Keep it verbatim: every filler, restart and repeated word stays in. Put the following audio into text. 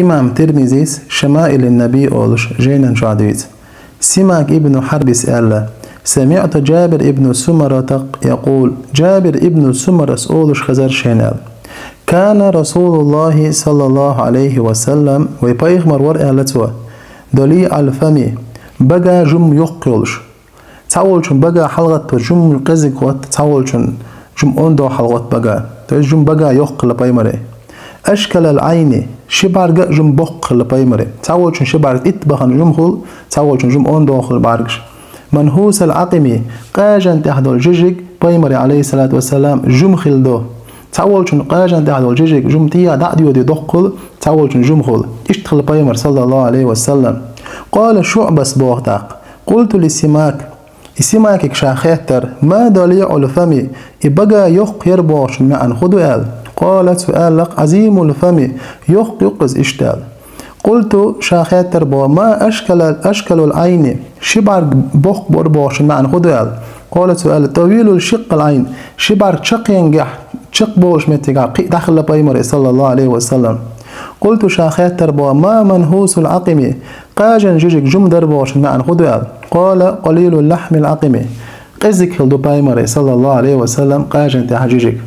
Имам Тирмизис «Шамаилин Наби» олуш жайнан чохь дуьйцу. Симак ибн Хьарбис аьлла: «СамиӀту Жабир ибн Сумарата якъул». Жабир ибн Сумарас олуш хезар шайна аьлла: «Кана Расулуллахи саллаллаху алейхи ва саллам», вай пайхамар вара аьлла цо, «далиъал фами», бага жум йоккха йолуш. Цхьаволчун бага хьалагӀаттор жум къезиг гӀотта, цхьаволчун жум ондо хьалагӀотта бага. То есть жум бага йоккха хилла пайхамаре. «Ашкалал Ӏайни», ши бӀарга а жум боккха хилла пайхамаре. Цхьаволчун ши бӀарга итт бахана жум хуьлу, цхьаволчун жум ондо хуьлу бӀаргаш. «Манхусал Ӏакъими», къажан тӀехь долу жижиг пайхамаре, алейхиссалату вассалам, жум хилла до. Цхьаволчун къажан тӀехь долу жижиг жум тӀе дӀа а доьду доккха хуьлу, цхьаволчун жум хуьлу. Иштта хилла пайхамар, саллаллаху алейхи ва саллам. Къала ШуӀбас боху тӀаккха: «Къулту ли Симак». И Симакига ша хеттара: «Ма далиъул фами», и бага йоккха яра бохучун маьӀна хӀун ду аьлла. Къала, цо аьлла-кх: «Ӏазимул фами», йоккха ю-кх иза иштта аьлла. Къулту, ша хеттара боху: «Ма ашкала, ашкалул Ӏайни», ши бӀарг боккха бара бохучун маьӀна хӀун ду аьлла. Къала, цо аьлла: «Тавилул шиккъал Ӏайн», ши бӀарг чаккхенгехь, чекхболуш меттигахь кхин а дӀахилла пайхамаре, саллаллаху алейхи ва саллам. Къулту, ша хеттара боху: «Ма манхусул Ӏакъими», къажан жижиг жум дара бохучун маьӀна хӀун ду аьлла. Къала: «Къалилул лахьмил Ӏакъими». Къизиг хилла ду пайхамаре, саллаллаху алейхи ва саллам, къажан тӀехь жижиг.